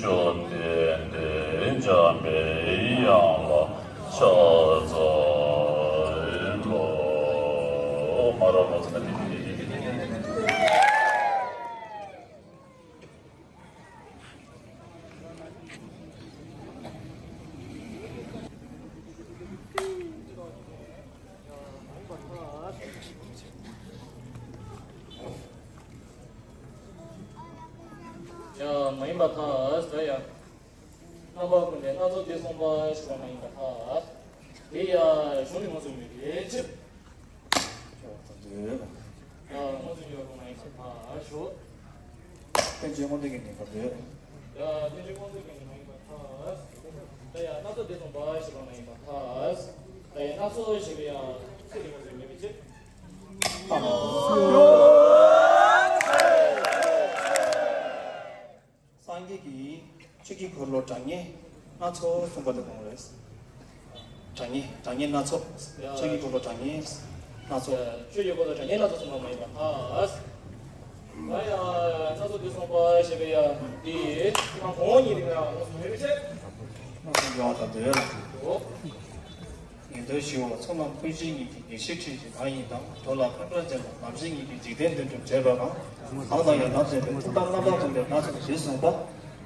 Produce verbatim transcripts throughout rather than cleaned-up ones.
བཅོམ་ལྡན་འདས་འཇམ་པའི་དབྱངས་ལ་ཕྱག་འཚལ་ལོ། མ་ར་མ་ཚ། ཡ། མ་ཡིན་པར་ཐལ། ད་ཡ། རྣམ་པ་ཀུན་ནས་སྣ་ཚོགས་འདི་གསུངས་པ་ཞེས་པ་མ་ཡིན་པར་ཐལ། དེ་ཡང་གཞུང་ནས་མངོན་སུམ་ཡོད་པའི་ཕྱིར། ཡང་མངོན་སུམ་ཡོད་པ་མ་ཡིན་པར་ཐལ། ཞུ། བསྟན་བཅོས་མངོན་འདོད་ཀྱི་ནུས་པ་འདོད། ཡང་བསྟན་བཅོས་མངོན་འདོད་ཀྱི་ནུས་པ་མ་ཡིན་པར་ཐལ། ད་ཡང་སྣ་ཚོགས་འདི་གསུངས་པ་ཞེས་པ་མ་ཡིན་པར་ཐལ། ད་ཡང་སྣ་ཚོགས་ཞེས་པ་ཡང་ཚིག་དེ་མངོན་སུམ་མེད་པའི་ཕྱིར། སངས་རྒྱས་ཀྱིས་ཆོས་ཀྱི་འཁོར་ལོ་གྲངས་ངེས་སྣ་ཚོགས་གསུངས་པ་དེ་གང་རེད། གྲངས་ངེས། གྲངས་ངེས་སྣ་ཚོགས། ཆོས་ཀྱི་འཁོར་ལོ་གྲངས་ངེས་སྣ་ཚོགས། ཆོས་ཀྱི་འཁོར་ལོ་གྲངས་ངེས་སྣ་ཚོགས་གསུངས་པ་མ་ཡིན་པར་ཐལ། ད་ཡང་སྣ་ཚོགས་འདི་གསུངས་པ་ཞེས་པ་ཡང་འདི་ཡང་གོང་འོག་གཉིས་ལ་ཡང་མངོན་སུམ་མེད་པའི་ཕྱིར། མངོན་སུམ་ཡོད་པར་ཐལ། ངེས་དོན་ཞུའོ། ཚོགས་རྣམས་ཀུན་བྱེད་ཉིད་ཀྱི་ཡེ་ཤེས་ཁྲིད་ཅིང་བདག་ཉིད་དང་། འགྲོ་ལ་ཕན་གྲོགས་ཅན་དང་ལམ་བྱེད་ཉིད་ཀྱི་འཇིག་རྟེན་དོན་གྲུབ་བྱེད་པ་གང་། གང་དང་ཡང་དག་འདྲེན་པའི་ཐུགས་དམ་རྣམ་པ་ཀུན་ལས་སྣ་ཚོགས་ཞེས་གསུངས་པ།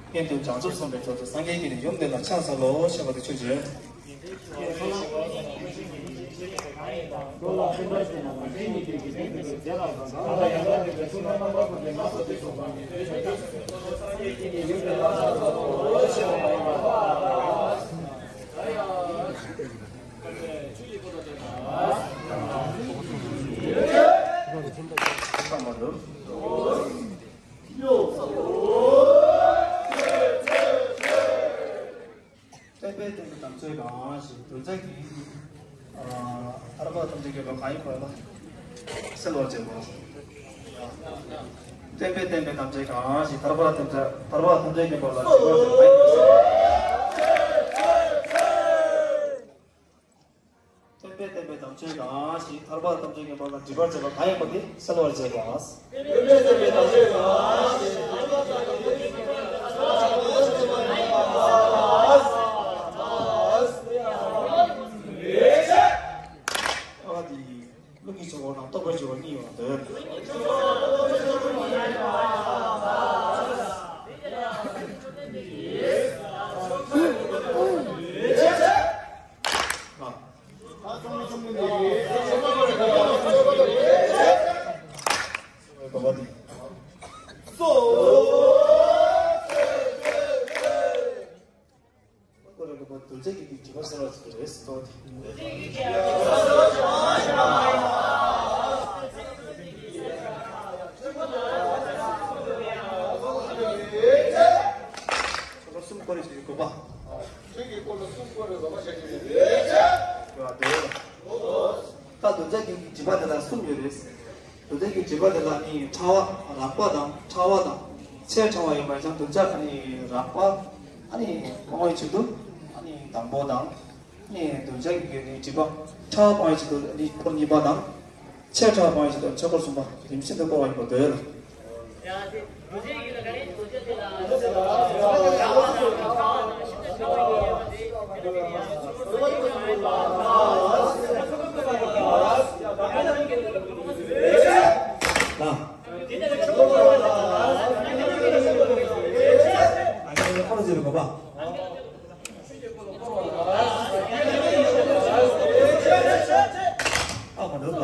སྔོན་དུ་བྱང་ཆུབ་སེམས་དཔའི་ཚོགས་ཀྱིས་སངས་རྒྱས་ཀྱི་ནི་ཡུམ་དེ་ལ་ཕྱག་འཚལ་ལོ་ཞེས་པ་དེ་ཆོས་ཅན། བསྟན་པའི་བསྟན་པའི་དམ་ཚིག་གང་ཞིག་འདུལ་བྱ་གི། ཨ། ཐར་པ་ཐམས་ཅད་མཁྱེན་པ་གང་ཡིན་པ་ལ་གསལ་བར་བྱེད་པ། བསྟན་པའི་བསྟན་པའི་དམ་ཚིག་གང་ཞིག་ཐར་པ་ཐམས་ཅད། ཐར་པ་ཐམས་ཅད་མཁྱེན་པ་ལ་འདྲིས་པར་བྱེད་པ་གང་ཡིན་པ། བསྟན་པའི་བསྟན་པའི་དམ་ཚིག་གང་ཞིག་ཐར་པ་ཐམས་ཅད་མཁྱེན་པ་ལ་འདྲིས་པར་བྱེད་པ་གང་ཡིན་པ་དེ་གསལ་བར་བྱེད་པ། ཨ་དེ་ཀླུ་གི་ཆོ་ག་དང་རྟོགས་པའི་ཆོ་ག་གཉིས་ཡོད་པ་འདོད། ཨ། ཁོ་རང་གི་མ་གདུལ་བྱ་གི་སྒྲིབ་པ་སེལ་བ་ཅིག་རེད་ཟེར་ཏེ། ཆོ་ག་གསུམ་བསྐོར་རེ་ཞིག་དགོས་པ། ཆོས་ཀྱི་འཁོར་ལོ་གསུམ་བསྐོར་རེ་དགོས་པ་ཞིག་རེད། ད་གདུལ་བྱ་གི་སྒྲིབ་པ་དེ་ལ་གསུམ་ཡོད་རེད། གདུལ་བྱ་གི་སྒྲིབ་པ་དེ་ལ་ནི་ཕྲ་བ་རགས་པ་དང་ཕྲ་བ་དང་ཆེས་ཕྲ་བ་ཡོད་པ་ཡིན་ཙང་གདུལ་བྱ་ཨ་ནི་རགས་པ་ཨ་ནི་སྤོང་བའི་ཆེད་དུ་ཨ་ནི་དང་པོ་དང་ཨ་ནི་གདུལ་བྱ་གི་ནི་སྒྲིབ་པ་ཕྲ་བ་སྤོང་བའི་ཆེད་དུ་ཨ་ནི་འཁོར་གཉིས་པ་དང་ཆེས་ཕྲ་བ་སྤོང་བའི་ཆེད་དུ་ཆོས་འཁོར་གསུམ་པ་རིམ་བཞིན་དུ་བསྐོར་བ་ཡིན་པར་འདོད། ཨ། ཨ་ནི་ཁོ་ན་ཟེར་བའི་གོ་པ། ཨ་མ་འདོད་པ།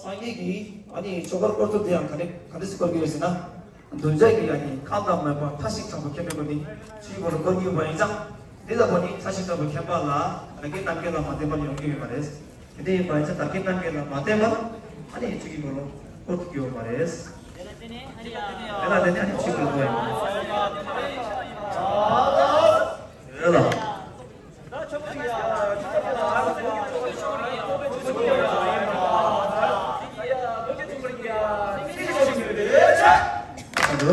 སངས་རྒྱས་ཀྱིས་ཨ་ནི་ཆོ་གར་བསྐོར་ཚུལ་དེ་ཡང་ག་འདྲ་ག་འདྲ་ཞིག་བསྐོར་གྱི་ཡོད་ཟེར་ན། གདུལ་བྱ་གི་ཡ་ནི་ཁམས་དང་མོས་པ་མཐའ་བཞི་དྲག་པོ་མཁྱེན་པའི་སྒོ་ནས་ཆོས་འཁོར་ལ་བསྐོར་གྱི་ཡོད་པ་ཡིན་ཙང་། འདི་ལྟ་བུ་ནི་མཐའ་བཞི་དྲག་པོ་མཁྱེན་པ་ལ་བདག་རྐྱེན་རྣམ་མཁྱེན་ལ་མ་བརྟེན་པར་ཡོང་གི་ཡོད་པ་རེད། དེ་འདྲ་ཡིན་པ་ཡིན་ཙང་བདག་རྐྱེན་རྣམ་མཁྱེན་ལ་མ་བརྟེན་པར་ཨ་ནི་ཆོས་ཀྱི་འཁོར་ལོ་བསྐོར་ཐུབ་ཀྱི་ཡོད་པ་རེད། དེ་ལ་བརྟེན་ནས་ཨ་ནི་ཆོས་ཀྱི་འཁོར་ལོ་ཡོད། རེད་ལ། ཨ།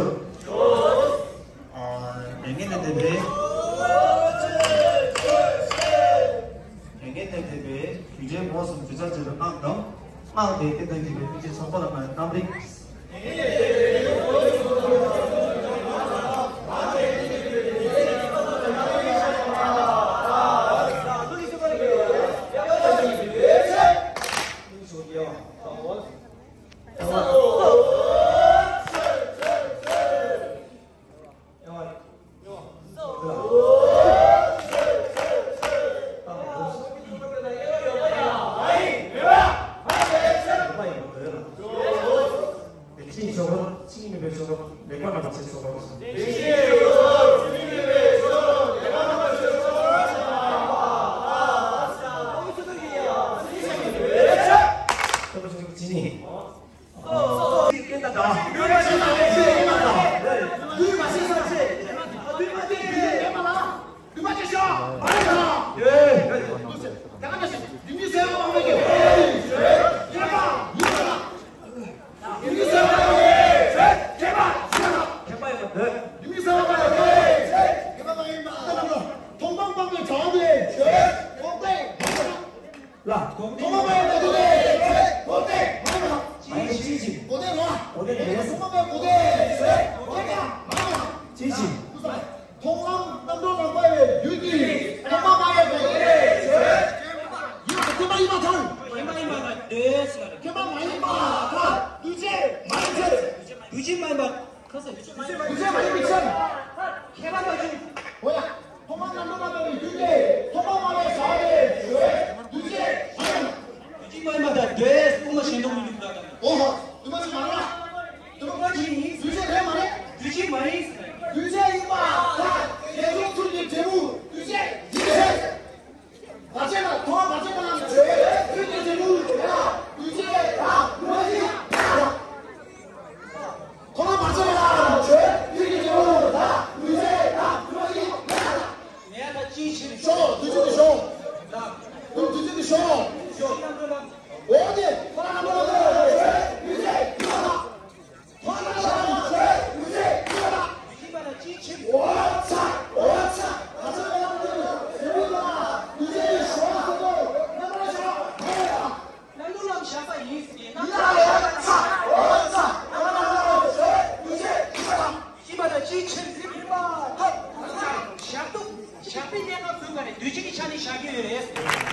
ལས་འགན་ལས་འདས་པའི། ལས་འགན་ལས་འདས་པའི་དུས་ཆེན་མོ་སུམ་ཅུ་ཆ་བྱས་པའི་སྔགས་དང་། སྔགས་དེ་སྟེང་དུ་བགྱིས་པའི་ཐུགས་རྗེ་ཆེན་པོ་ལ་ང་རྣམ་རིག་ལ། ཐོག་མ་མེད་གོ་དེ། གོ་དེ། གོ་དེ་རོ། གོ་དེ་རེད། ཐོག་མ་མེད་གོ་དེ། གོ་དེ། མཐོང་ལམ་རྣམ་གྲོལ་རང་པའི་ཡུལ་གྱི། ཐོག་མ་མེད་གོ་དེ། ཡུལ་གྱི་ཐོག་མ་ཡིན་པ་དང་། ཡིན་པ་ཡིན་པ་དང་འདོད་ཟེར། མཁྱེན་པ་མ་ཡིན་པ་དང་འདུས་བྱས་མ་ཡིན་ཚེ། འདུས་བྱས་མ་ཡིན་པ། ཁ་ས་འདུས་བྱས་མ་ཡིན་པའི་ཕྱིར། ཁྱད་པར་མ་ཡིན། འོ་ཡ། ཐོག་མ་རྣམ་གྲོལ་རྣམ་པའི་ཡུལ་ཏེ། ཐོག་མ་མ་ལས་བྱ་བའི་འདུས་བྱས་མ་ཡིན། འདུས་བྱས་མ་ཡིན་པ་དང་འདོད་དབུ་མ་ཞེས་འདོགས་མི་འདུག་ལ། འོ་ཧོ། འདུས་མ་བྱས་མ་རེད་ལ། འདུས་མ་བྱས་ཡིན། འདུས་བྱས་རེད་མ་རེད། འདུས་བྱས་མ་ཡིན། འདུས་བྱས་ཡིན་པ་དང་རྒྱལ་འཇོག་ཚུལ་གྱི་འབྲས་བུ་འདུས་བྱས་ཡིན་ཚེ། བར་ཆད་དང་ཐོག་མ་བར་ཆད་དང་ཆོས་ཀྱི་འབྲས་བུ་ཡིན་ལ་འདུས་བྱས་དང་འདུས་མ་བྱས་ཡིན་ལ། ཐོག་མ་བར་ཆད་དང་ཆོས་ཀྱི་འབྲས་བུ་ཡིན་ལ་འདུས་བྱས་དང་འདུས་མ་བྱས་ཡིན་ལ། ངས་ད་ཅི་ཕྱིར་ཤོག་འདུས་བྱས་དེ་ཤོག་འདུས་བྱས་དེ་ཤོག་འོ་དེ་ཐོག་མ་རྣམ་གྲོལ་རྣམ་གྲོལ་ཆོས་འདུས་བྱས་ཡིན་ལ། ཞག་པའི་གནས་སྐབས་སུ་ག་རེ་འདུས་བྱས་ཀྱི་ཆ་ནས་བཞག་གི་ཡོད་རེད།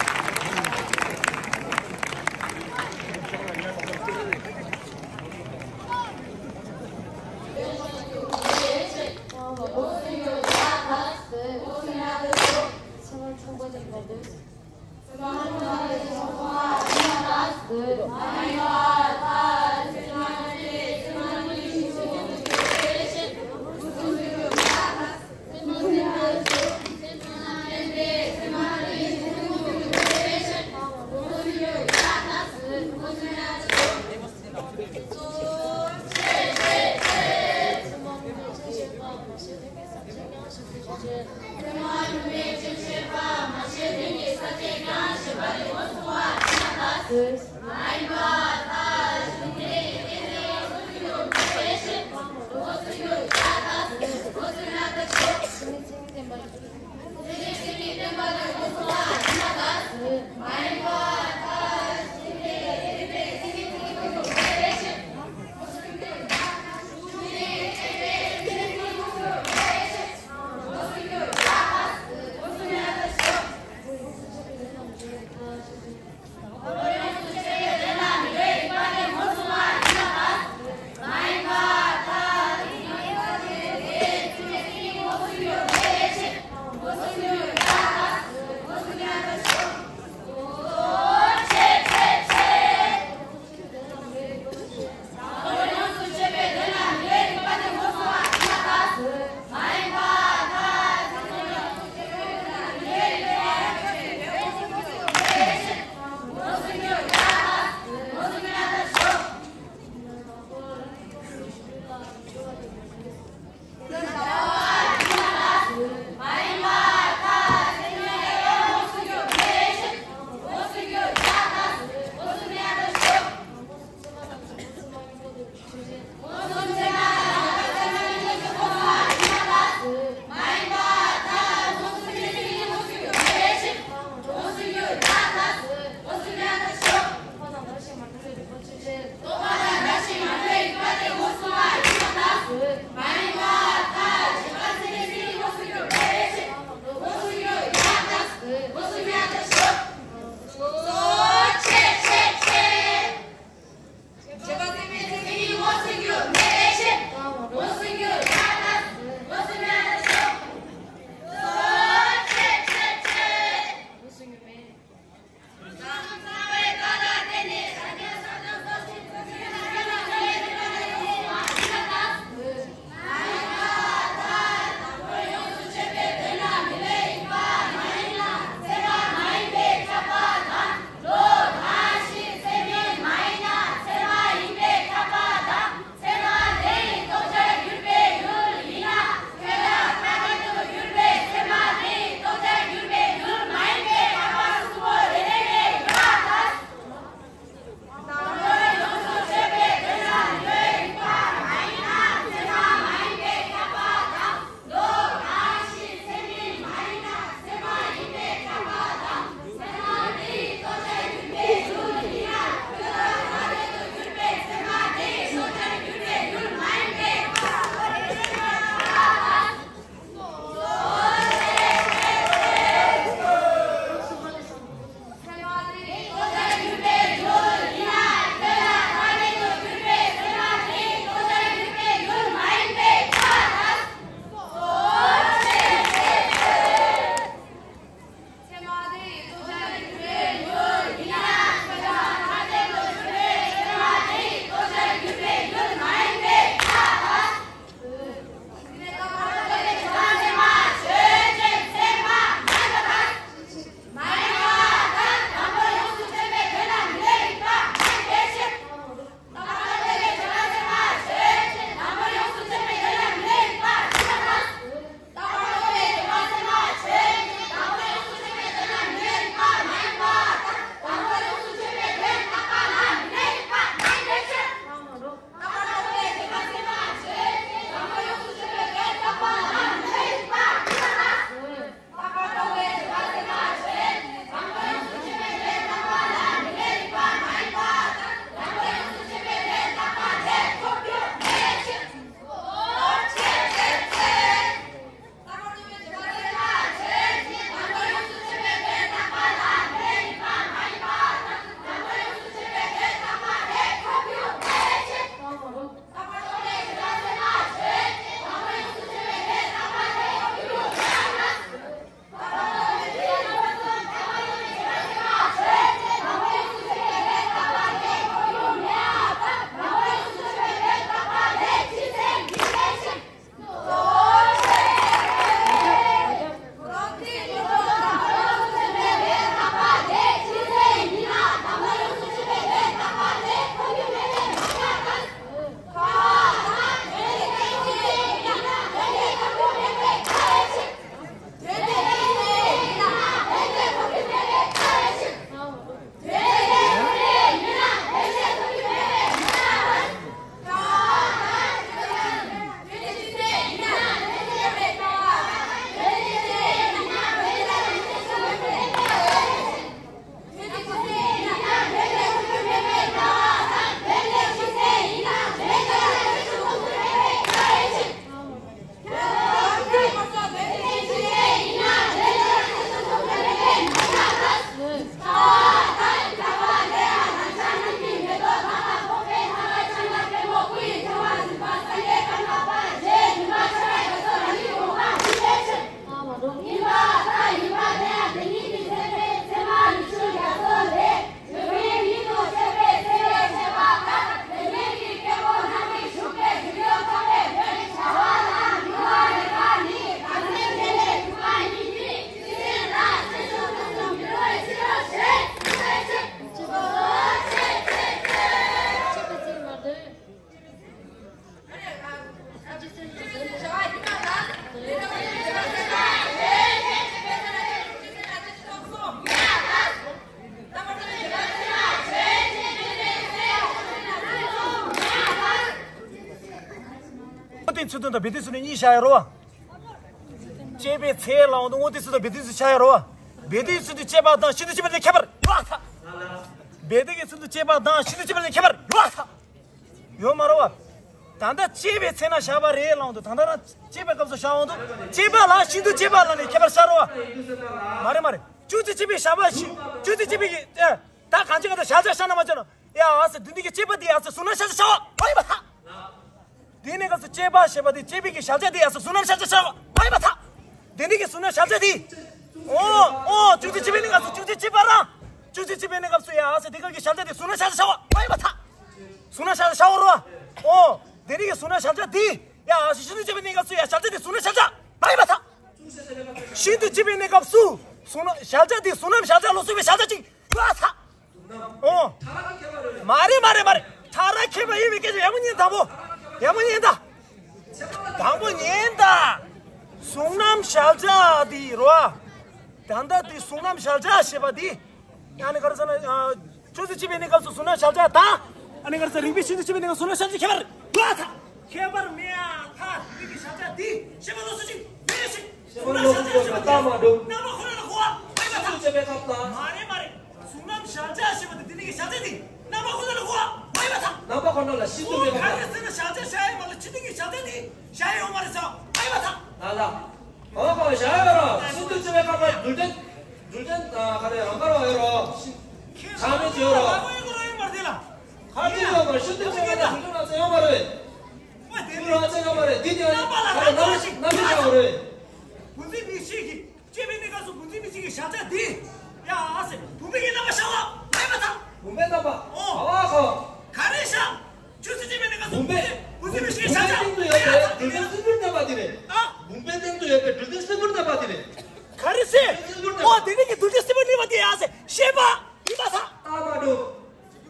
དངོས་དེ་ཚུལ་དུ་དང་སྦས་དེ་ཚུལ་ནས་གཉིས་བྱ་ཡ་རོ་བ། བཅས་པའི་ཚེ་ལའང་དུ་དངོས་དེ་ཚུལ་དུ་སྦས་དེ་ཚུལ་བྱ་ཡ་རོ་བ། སྦས་དེ་ཚུལ་དུ་བཅས་པ་དང་ཤིན་ཏུ་བཅས་པ་ནི་ཁྱད་པར་ཡོད་ལ་ཐ། སྦས་དེ་གི་ཚུལ་དུ་བཅས་པ་དང་ཤིན་ཏུ་བཅས་པ་ནི་ཁྱད་པར་ཡོད་ལ་ཐ། ཡོད་མ་རེད་བ། ད་ལྟ་བཅས་པའི་ཚེ་ན་བྱ་བ་རེད་ལའང་དུ་ད་ལྟ་རང་བཅས་པའི་སྐབས་སུ་བྱ་བའང་དུ་བཅས་པ་ལ་ཤིན་ཏུ་བཅས་པ་ལ་ནི་ཁྱད་པར་བྱ་རོ་བ། མ་རེད་མ་རེད། ཅུང་ཙམ་བཅས་པའི་བྱ་བ་ཞིག་ཅུང་ཙམ་བཅས་པའི་གི་ཨེ། ད་གང་ཅི་ག་ད་བྱ་བྱ་བྱ་ན་མ་བྱ་ན། ཡ་ཨ་སེ་དེ་འདི་གི་བཅས་པ་དེ་ཨ་སེ་གཟུང་རྣམ་བྱ་བྱ་བྱ་བ་མ་ཡིན་པ་ཐ། དེ་ནས་སྐབས་སུ་བཅས་པ་ཞེས་པ་དེ་བཅས་པའི་གི་བྱ་བྱ་དེ་ཨ་སེ་གཟུང་རྣམ་བྱ་བྱ་བྱ་བ་མ་ཡིན་པ་ཐ། དེ་འདི་གི་གཟུང་རྣམ་བྱ་བྱ་དེ། ཨོ་ཨོ་ཅུང་ཙམ་བཅས་པའི་ནི་སྐབས་སུ་ཅུང་ཙམ་བཅས་པ་རང་། ཅུང་ཙམ་བཅས་པའི་ནི་སྐབས་སུ་ཡ་ཨ་སེ་དེ་ག་གི་བྱ་བྱ་དེ་གཟུང་རྣམ་བྱ་བྱ་བྱ་བ་མ་ཡིན་པ་ཐ། གཟུང་རྣམ་བྱ་བྱ་བྱ་བ་རོ། ཨོ། དེ་འདི་གི་གཟུང་རྣམ་བྱ་བྱ་དེ། ཡ་ཨ་སེ་ཤིན་ཏུ་བཅས་པའི་ནི་སྐབས་སུ་ཡ་བྱ་བྱ་དེ་གཟུང་རྣམ་བྱ་བྱ་མ་ཡིན་པ་ཐ། ཤིན་ཏུ་བཅས་པའི་གནས་སྐབས་སུ། གཟུང་རྣམ་བྱ་བྱ་དེ་གཟུང་རྣམ་བྱ་བྱ་ལ་སོགས་པའི་བྱ་བྱ་ཅིག་ཡོད་ཨ་ཐ། ཨོ། མ་རེད་མ་རེད་མ་རེད། ཕྲ་རགས་ཁྱད་པར་ཡོད་པའི་སྐད་ཆ་ཡག་པོ་ཉན་དང་པོ། ཡག་པོ་ཉན་ད། དང་པོ་ཉན་ད། གཟུང་རྣམ་བྱ་བྱ་དེ་རོ། ད་ལྟ་དེ་གཟུང་རྣམ་བྱ་བྱ་ཞེས་པ་དེ། ཨ་ནི་ག་རེ་ཟེར་ན། ཅུང་ཙམ་བཅས་པའི་གནས་སྐབས་སུ་གཟུང་རྣམ་བྱ་བྱ་དང་། ཨ་ནི་ག་རེ་ཟེར། རིགས་པས་ཤིན་ཏུ་བཅས་པའི་གནས་སྐབས་སུ་གཟུང་རྣམ་བྱ་བྱ་ཁྱད་པར་ཡོད་ཨ་ཐ། ཁྱད་པར་མེད་ཨ་ཐ། རིགས་པའི་བྱ་བྱ་དེ་ཤེས་པ་ལ་སོགས་ཅིག་མེད་ཞིང་། གཟུང་རྣམ་བྱ་བྱ་ཞེས་པ་རྣམ་པ་ཁོ་ན་ལ་གོ་བ་མ་ཡིན་པ་ཐ། ཤིན་ཏུ་བཅས་པའི་སྐབས་ལ། མ་རེད་མ་རེད། གཟུང་རྣམ་བྱ་བྱ་ཞེས་པ་དེ་དེ་ནི་གི་བྱ་བྱ་དེ་རྣམ་པ་ཁོ་ན་ལ་གོ་བ་མ་ཡིན་པ་ཐ། རྣམ་པ་ཁོ་ན་ལ་ཤིན་ཏུ་མེད་པ་ཐ། ག་རེ་ཟེར་ན་བྱ་བྱ་བྱ་ཡིན་པ་ལ་ཕྱི་དོན་གྱི་བྱ་བྱ་དེ་བྱ་ཡོད་མ་རེད་ཟེར་བ་མ་ཡིན་པ་ཐ། ལ་ལ། ཨོ་ཁོ་བྱ་ཡོད་རོ། ཤིན་ཏུ་བཅས་པའི་སྐབས་ལ་རྡུལ་ཕྲན། རྡུལ་ཕྲན་ག་རེ་རང་དགར་བ་ཡོད་རོ། ཆ་མེད་བྱེད་ཡོད་རོ། ཁ་ཅིག་ཡོད་པར་ཤིན་ཏུ་བཅས་པའི་རྡུལ་ཕྲན་ལ་ཚད་ཡོད་མ་རེད། ཁོ་རང་ཚད་ཡོད་མ་རེད། འདི་དེ་རྣམ་པ་ལ་རྣམ་པ་ཞིག་རྣམ་པ་ཞིག་ཡོད་རེད། བུ་འཛིན་མིག་ཤེས་ཀྱི། བཅས་པའི་གནས་སྐབས་སུ་བུ་འཛིན་མིག་ཤེས་ཀྱི་བྱ་བྱ་དེ། ཡ་ཨ་སེ་བུམ་པའི་གི་རྣམ་པ་ཤར་བ་མ་ཡིན་པ་དང་། བུམ་པའི་རྣམ་པ། ཨོ། ཨ་ཁོ། ག་རེ་ཤར། ཆུ་ཚོད་བཅས་པའི་གནས་སྐབས་སུ་བུམ་པའི། བུ་འཛིན་མིག་ཤེས་ཀྱི་བྱ་བྱ། བུམ་པའི་སྟེང་དུ་ཡོད་པའི་རྡུལ་ཕྲན་སིལ་བུར་གནས་པ་དེ་རེད། ཨ། བུམ་པའི་སྟེང་དུ་ཡོད་པའི་རྡུལ་ཕྲན་སིལ་བུར་གནས་པ་དེ་རེད། ག་རེ་ཟེར། ཨོ་དེ་ནི་གི་རྡུལ་ཕྲན་སིལ་བུར་གནས་པ་དེ་ཡ་ཨ་སེ་ཤེས་པ་ཡིན་པ་དང་། ཨ་མ་འགྲོ།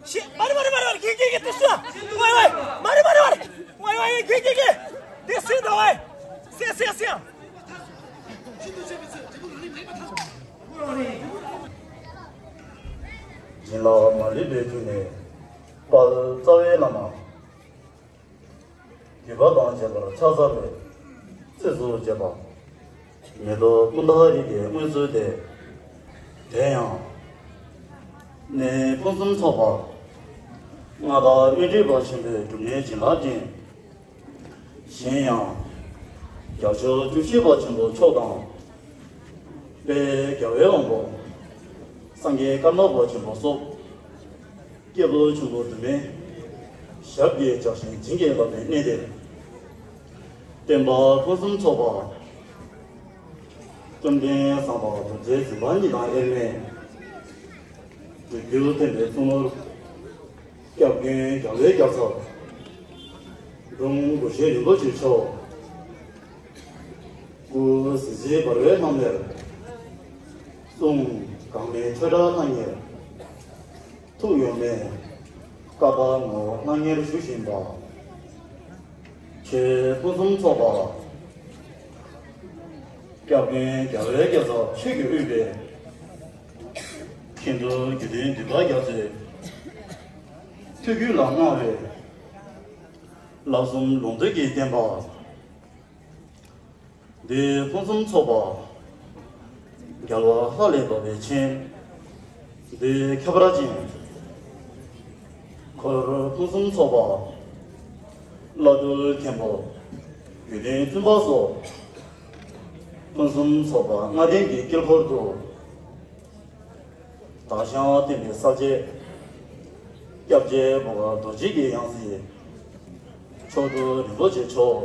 ཤི། མ་རེད་མ་རེད་མ་རེད་མ་རེད། གི་གི་གི་དེ་སུ། ཝའི་ཝའི། མ་རེད་མ་རེད་མ་རེད། ཝའི་ཝའི་གི་གི་གི། དེ་སུ་འདུག་ཝའི། སེ་སེ་སེ། བྱིན་རླབས་མ་ལུས་པའི་ཐུགས་ནས་དཔལ་རྩ་བའི་བླ་མ། བརྒྱུད་པ་དང་བཅས་པར་ཕྱག་འཚལ་ལོ། ཚིགས་སུ་བཅད་པ། མེ་ཏོག་ཀུན་ཏ་རི་ཏའི་མངོན་ཚུལ་ཏེ། དེ་ཡང་། གནས་ཕུན་སུམ་ཚོགས་པ། མངའ་བདག་དངོས་གྲུབ་པ་ཆེན་པོའི་སྒྲུབ་གནས་བྱིན་རླབས་ཅན། གཞན་ཡང་། རྒྱལ་མཆོག་བཅུ་གཅིག་པ་ཆེན་པོ་མཆོག་དང་། དཔལ་རྒྱལ་བའི་དབང་པོ། སངས་རྒྱས་ཀརྨ་པ་ཆེན་པོ་སོགས། སྐྱེས་བུ་ཆེན་པོ་དུ་མས་ཞབས་ཀྱིས་བཅགས་ཤིང་བྱིན་གྱིས་བརླབས་པའི་གནས་འདིར། སྟོན་པ་ཕུན་སུམ་ཚོགས་པ། བཅོམ་ལྡན་བཟང་པོ་རྡོ་རྗེ་འཛིན་པ་ཉིད་དང་དབྱེར་མེད། སྒྲུབ་བརྒྱུད་བསྟན་པའི་གཙུག་ནོར། སྐྱབས་མགོན་རྒྱལ་བའི་རྒྱལ་ཚབ། འབྲོམ་སྒོ་ཤེས་རིན་པོ་ཆེ་མཆོག། སྐུ་གཟི་བརྗིད་འབར་བའི་ལྷམ་མེར། གསུང་གང་མེད་ཆོས་གྲྭ་ལྷང་ངེར། ཐུགས་ཡོད་མེད་བསྐལ་པ་ངོ་བོ་ལྷང་ངེར་བཞུགས་བཞིན་པ། ཆོས་ཕུན་སུམ་ཚོགས་པ། སྐྱབས་མགོན་རྒྱལ་བའི་རྒྱལ་ཚབ་ཆོས་ཀྱི་དབུས་པའི། མཁན་ཟུར་དགེ་འདུན་འདུས་པ་རྒྱ་མཚོས། ཐུགས་རྒྱུད་ལ་མངའ་བའི། བསླབ་གསུམ་ལུང་བསྟན་གྱི་བསྟན་པ། འདི་ཕུན་སུམ་ཚོགས་པ། རྒྱལ་བ་ལྷ་ལས་བབས་པའི་མཆན། འདི་ཁྱད་པར་ཅན། འཁོར་ཕུན་སུམ་ཚོགས་པ། བླ་སྤྲུལ་མཁན་པོ། དགེ་འདུན་བཙུན་པ་སོགས། ཕུན་སུམ་ཚོགས་པ་ལྔ་ལྡན་གྱི་དཀྱིལ་འཁོར་དུ། དག་ཞིང་བསྟན་པའི་ས་བཅད། སྐྱབས་རྗེ་འབོ་དཀར་རྡོ་རྗེ་གི་ཡང་སྲིད། མཆོག་ཏུ་རིན་པོ་ཆེ་མཆོག།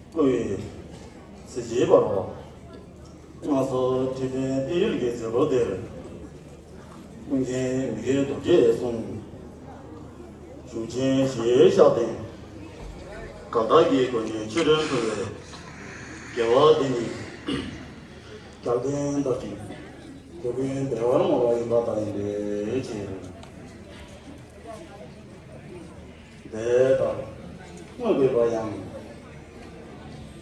སྐུ་ཡི་གཟི་བརྗིད་འབར་བ། མངའ་གསོལ་ཁྲི་སྟེང་བརྟན་གཡོ་གི་མཛོད་སྒོ་འདིར། ཀུན་མཁྱེན་མི་བསྐྱོད་རྡོ་རྗེའི་གསུང་། གཞུང་ཆེན་བཞིའི་ཕྱག་རྟེན། དགའ་རྟགས་ཀྱི་སྒོ་ནས་ཆོས་སྒྲོན་ཕུལ་བའི་དགེ་བ་འདི་ནི། རྒྱལ་བསྟན་དར་ཞིང་འགྲོ་ཀུན་བདེ་བར་མོས་པ་ཡིན་པ་དང་ཡིན་པའི་ཕྱིར། དེ་ལྟར་དངོས་དགོས་པ་ཡང་།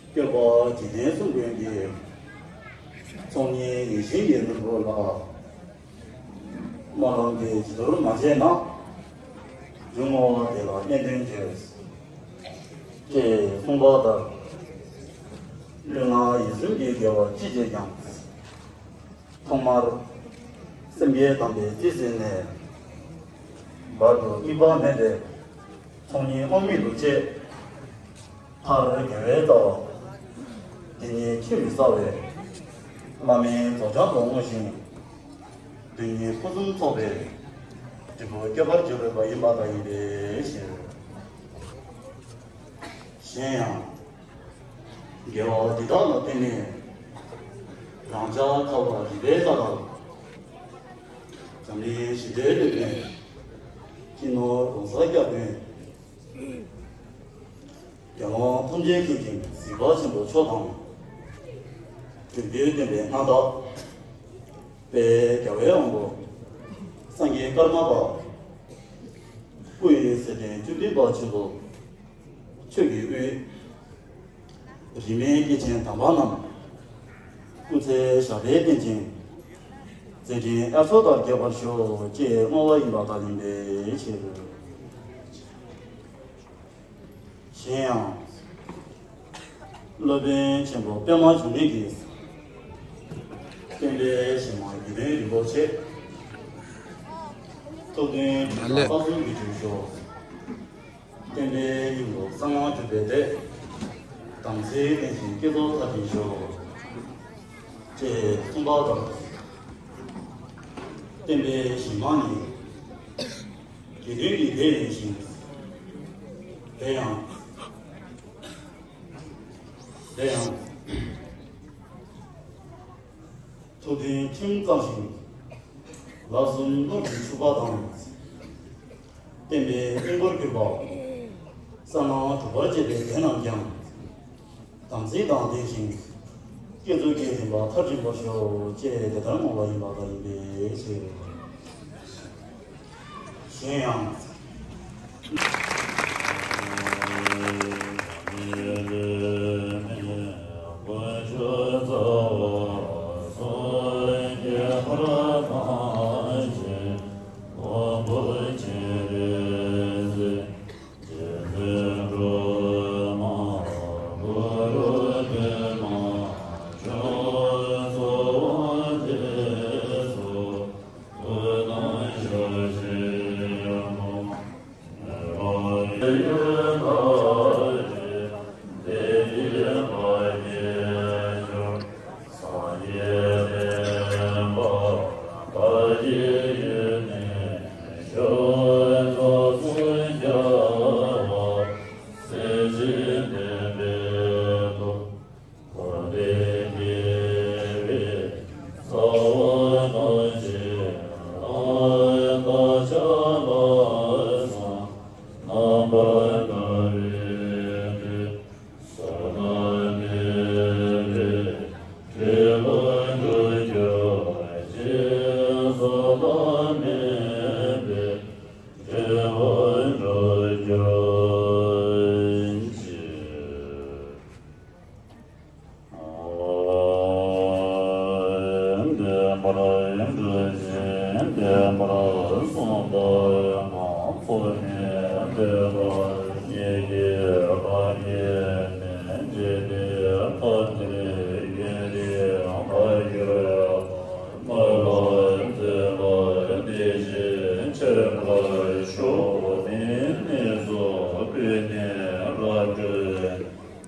སྐྱོབ་པ་འཇིག་རྟེན་གསུམ་མགོན་གྱི། ཚོགས་གཉིས་ཡེ་ཤེས་ཀྱི་ནོར་བུ་ལ། སྨོན་ལམ་འདི་ཇི་ལྟར་མ་བྱས་ན། འབྱུང་བ་བདེ་བླག་གནད་དོན་བརྗོད། ཅེས་གསུངས་པ་ལྟར། ལུས་ངག་ཡིད་གསུམ་གྱི་དགེ་བ་ཅི་བྱས་ཀྱང་། ཐོག་མར་སེམས་བསྐྱེད་དམ་པའི་རྩིས་ཟིན་ནས། བར་དུ་དམིགས་པ་མེད་པའི་ཚོགས་གཉིས་དབང་མེད་དུ་སྤྱད། མཐར་དགེ་བའི་རྩ་བ་དེ་ཉིད་ཕྱིར་མི་ཟ་བའི་བླ་མེད་རྫོགས་བྱང་དུ་བསྔོ་ཞིང་། དོན་གཉིས་ཕུན་སུམ་ཚོགས་པའི་འབྲས་བུ་སྐྱེད་པར་བྱེད་དགོས་པ་ཡིན་པ་དག་ཡིན་པའི་ཕྱིར། གཞན་ཡང་། དགེ་བ་འདི་དག་ལ་བརྟེན་ནས་རང་ཅག་ཁ་བ་རི་པའི་རྩ་དང་། འཛམ་གླིང་ཞི་བདེའི་དོན་ཕན། སྤྱི་ནོར་གོང་ས་སྐྱབས་མགོན། རྒྱལ་དབང་ཐམས་ཅད་མཁྱེན་ཅིང་གཟིགས་པ་ཆེན་པོ་མཆོག་དང་། དོན་བདུན་བསྟན་པའི་མངའ་བདག་དཔལ་རྒྱལ་བའི་དབང་པོ་སངས་རྒྱས་ཀརྨ་པ། སྐུ་ཡི་ཟེར་ཕྲེང་བཅུ་བདུན་པ་མཆོག་ཏུ། ཆོས་ཀྱི་དབུས། རིས་མེད་སྐྱེས་ཆེན་དམ་པ་རྣམས། སྐུ་ཚེ་ཞབས་པད་བརྟན་ཅིང་། མཛད་འཕྲིན་དབྱར་མཚོ་ལྟར་རྒྱས་པར་ཤོག་ཅེས་བསྔོ་བ་ཡིན་པ་དག་ཡིན་པའི་ཕྱིར། གཞན་ཡང་། སློབ་དཔོན་ཆེན་པོ་པདྨ་འབྱུང་གནས་ཀྱིས། སྟོན་པའི་གཞི་མ་དགེ་འདུན་རིན་པོ་ཆེ། ཐུགས་མཐུན་དྲི་མ་ལས་ས་གསུམ་གྱི་འབྱུང་ཞོག་སྟོན་པའི་སྙིང་པོ་གསང་སྔགས་སྒྲུབ་པའི་སྡེ། དམ་ཚིག་ལྡན་ཞིང་བསྐྱེད་རྫོགས་མཐར་ཕྱིན་ཤོག་ཅེས་གསུངས་པ་ལྟར། སྟོན་པའི་གཞི་མ་ནི། དགེ་འདུན་གྱི་སྡེ་ཡིན་ཞིང་། དེ་ཡང་། དེ་ཡང་། ཐུགས་མཐུན་ཁྲིམས་གཙང་ཞིང་། ལམ་གསུམ་ནོར་གྱིས་ཕྱུག་པ་དང་། བསྟན་པའི་དཔལ་མགོན་གྱུར་པ། གསང་སྔགས་སྒྲུབ་པར་བྱེད་པའི་དེ་རྣམས་ཀྱང་། དམ་ཚིག་དང་ལྡན་ཞིང་། བསྐྱེད་རྫོགས་ཀྱི་རིམ་པ་མཐར་ཕྱིན་པར་ཤོག་ཅེས་དེ་ལྟར་བསྔོ་བ་ཡིན་པ་དག་ཡིན་པའི་ཕྱིར། གཞན་ཡང་།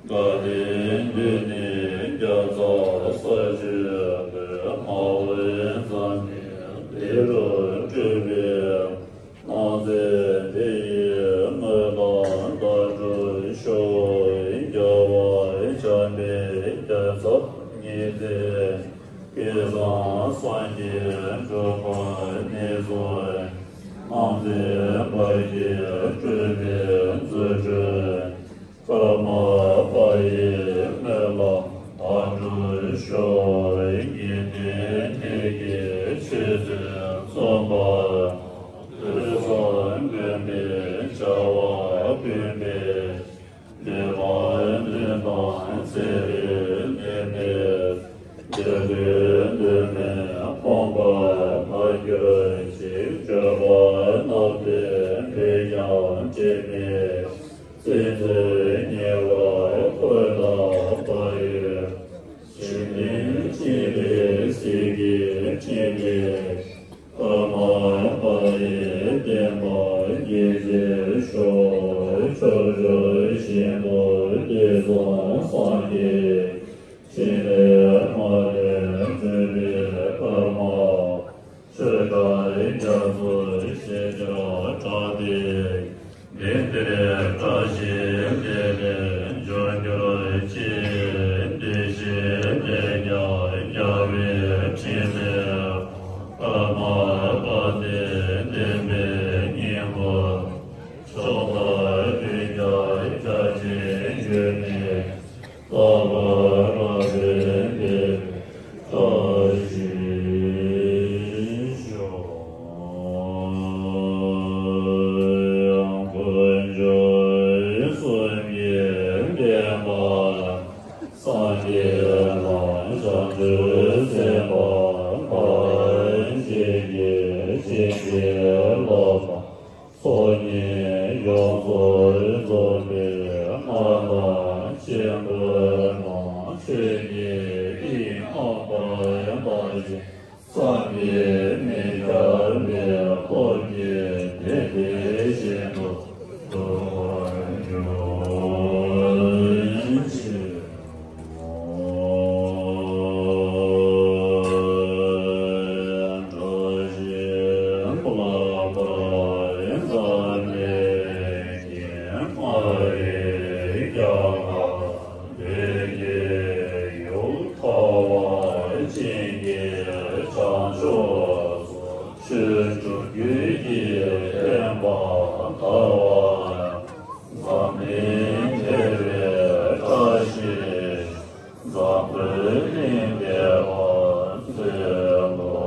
དགའ་ལྡན་འདི་ནི་རྒྱ་ཚ་ས་ཆེན་པོའི་མ་འོངས་འཛམ་གླིང་འདི་རུ་སྤྲུལ་པའི་སྣང་མཛད་འདི་ཡིས་སྨོན་ལམ་བཏབ་གྲུབ་ཤོག་རྒྱལ་བ་བྱམས་པའི་རྒྱལ་ཚབ་ཉིད་དེ་སྐལ་བཟང་སངས་རྒྱས་གྲུབ་པ་ནས་བཟུང་། སྣང་མཛད་འབའ་ཞིག་སྤྲུལ་པའི་རྫུ་འཕྲུལ། ཀརྨ་པ་ཡི་སྨོན་ལམ་མཐར་གྲུབ་ཤོག་དགེ་འདུན་གྱི་ཆོས་སྲིད་མཚུངས་པར། དུས་གསུམ་མགོན་པོའི་བྱ་བ་ཀུན་པའི། འདོད་པ་ལྡན་དང་ཚེ་རིང་ལྡན་པའི། དགེ་འདུན་འདུས་མའི་ཁང་པར་མ་གྱུར་ཅིག་སྤྱོད་པ་ནག་པོའི་འབུད་ཀྱང་བྲེད་མེད། བརྩོན་འགྲུས་ཉེ་ ཕྱོགས་ཕྱོགས་བཅུ་ཞིང་དུ་སྐྱེས་སོང་སངས་རྒྱས། ཕྲིན་ལས་མ་ལུས་སྒྲུབ་པའི་ཀརྨ། ཆོས་གྲྭ་རྒྱ་མཚོ་ཞེས་བྱར་གྲགས་ཏེ། དེང་འདིར་བཀྲ་ཤིས་བདེ་ལེགས་འབྱུང་གྱུར་ཅིག། བདེ་གཤེགས་ལས་ཀྱང་རྒྱལ་བའི་ཕྲིན་ལས། ཀརྨ་དཔལ་ལྡན་བསྟན་པའི་སྙིང་པོ། ཕྱོགས་མཐར་ཕུལ་ཀྱང་རྒྱ་ཆེན་ཡོད་མེད། རྟག་པར་རབ་བརྟན་པའི་བཀྲ་ཤིས་ཤོག། དཀོན་མཆོག་གསུམ་གྱི་བསྟན་པ། སངས་རྒྱས་དང་བྱང་ཆུབ་སེམས་དཔའ་དང་། སེམས་ཅན་གྱི་བྱིན་གྱིས་བརླབས་པ། ཚོགས་གཉིས་ཡོངས་སུ་རྫོགས་པའི་མངའ་ཐང་ཆེན་པོའི་ནང་ཆོས་ཀྱི་དབྱིངས་ཨ་པ་དར་ཞིང་བསམ་པའི་མི་ཁྱབ་པའི་སྟོབས་ཀྱིས་དེང་དེ་བཞིན་དུ་འགྲུབ་པར་གྱུར་ཅིག། ཆོས་སྒྲུབ་རྒྱུད་ཀྱི་བསྟན་པ་དར་བ། འཛམ་གླིང་བདེ་བའི་བཀྲ་ཤིས་འཛམ་བུའི་གླིང་བདེ་བར་སྩོལ་ལོ།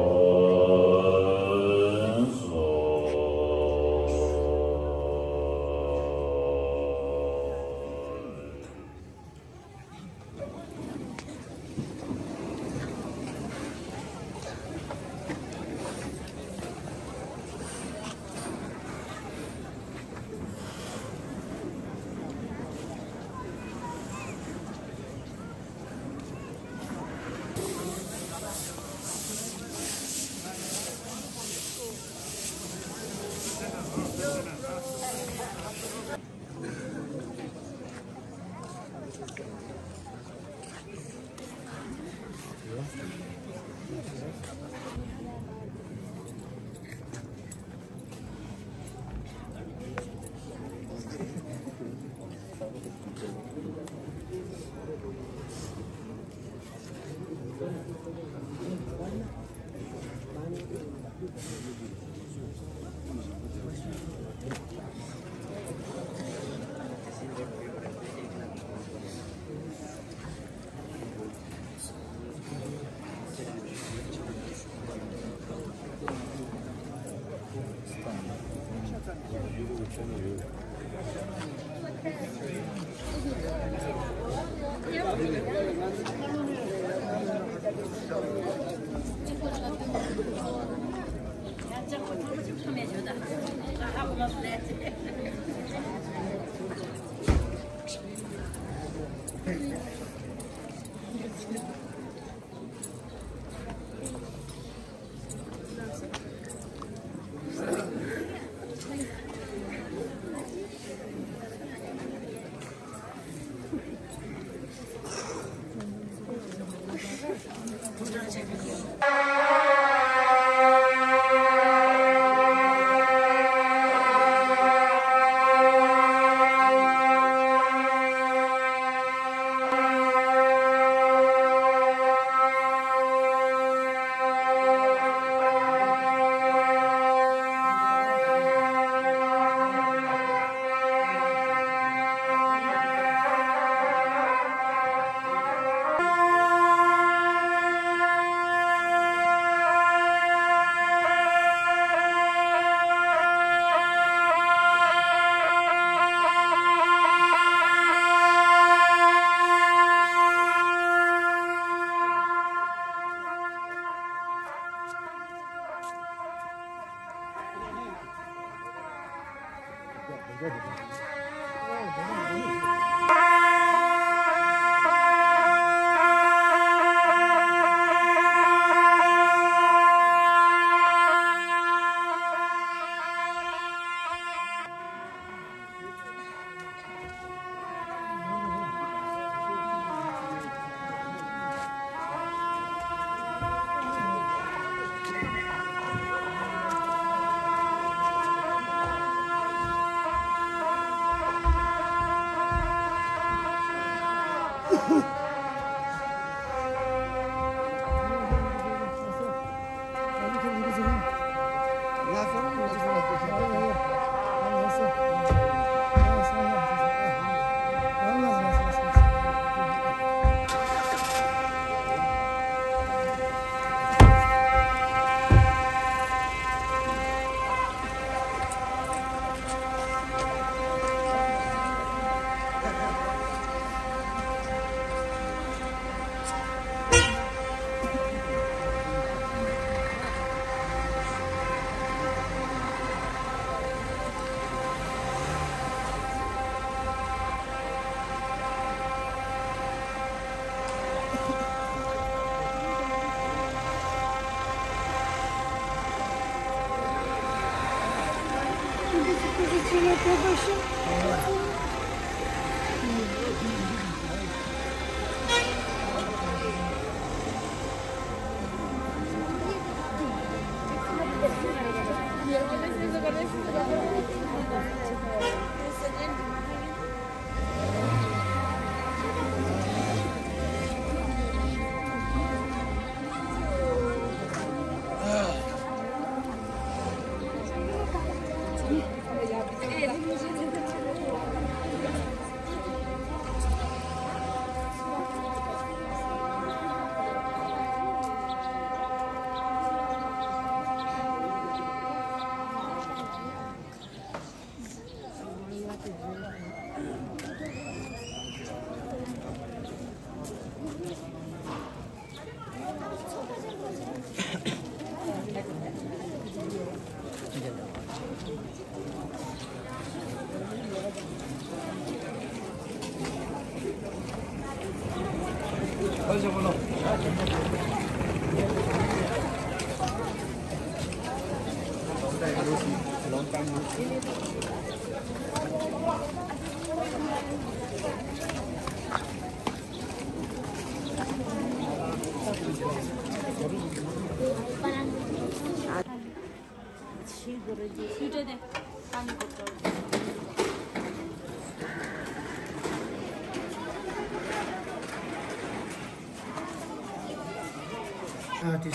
ཨ་དེ་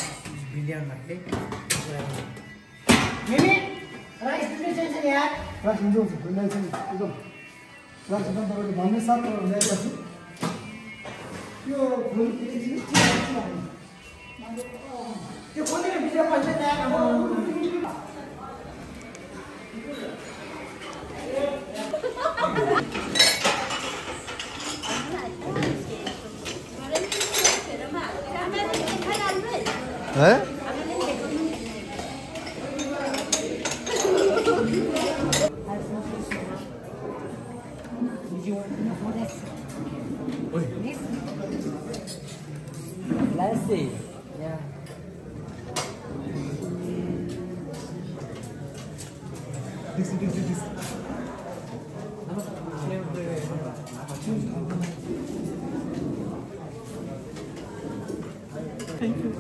བི་འདི་ཡང་ལགས་ཏེ། ཡེ་མི་ར་ཡི་སྤུན་ཀྲོལ་ཅན་ཅན་ཡ། ར་ཞིང་ལྗོངས་སུ་བོད་ལས་ཅན་སྤུན་ཀྲོལ། ར་ཞིང་ལྗོངས་དོ་རུ་མ་མི་ས་དོ་རུ་ལས་ཅན་སུ། ཡོ་བོད་ལུགས་དེ་ཅི་ཅི་ཅི་ལ་ཡིན། ཨེ། Let's see. Yeah. This, this, this, this. Thank you.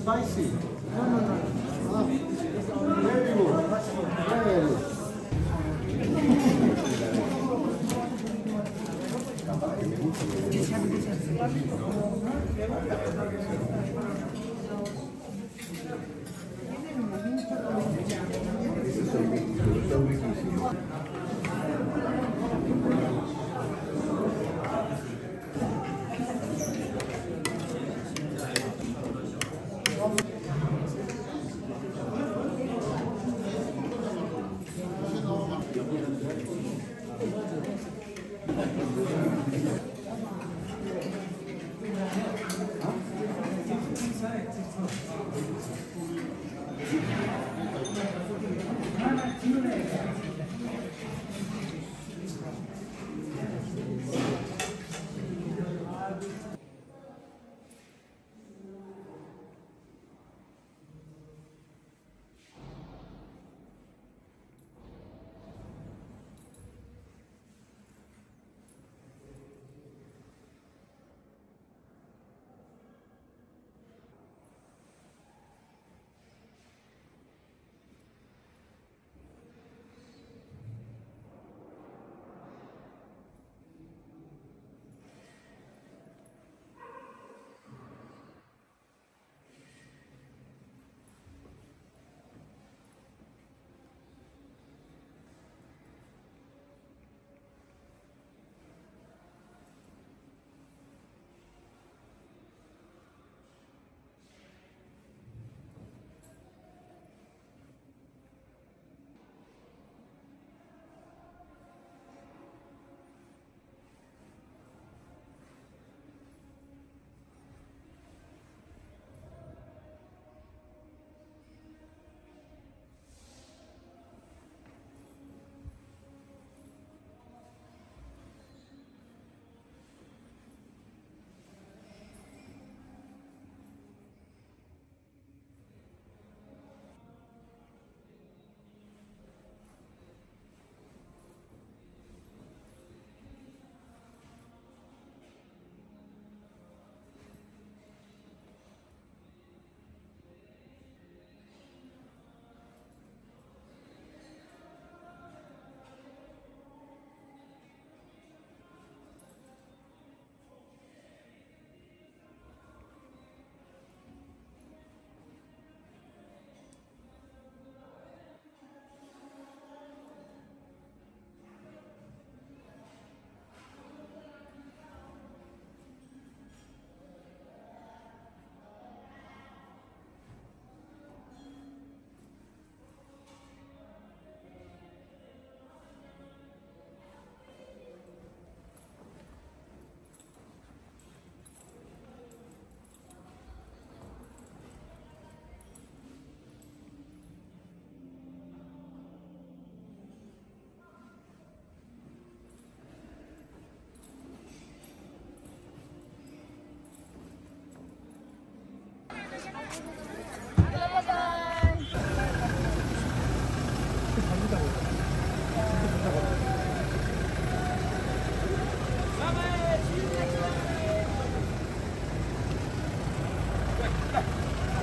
Spicy. No, no, no. Ah, very good. Very good.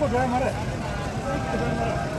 འགྲོ་ཡ་མ་རེད།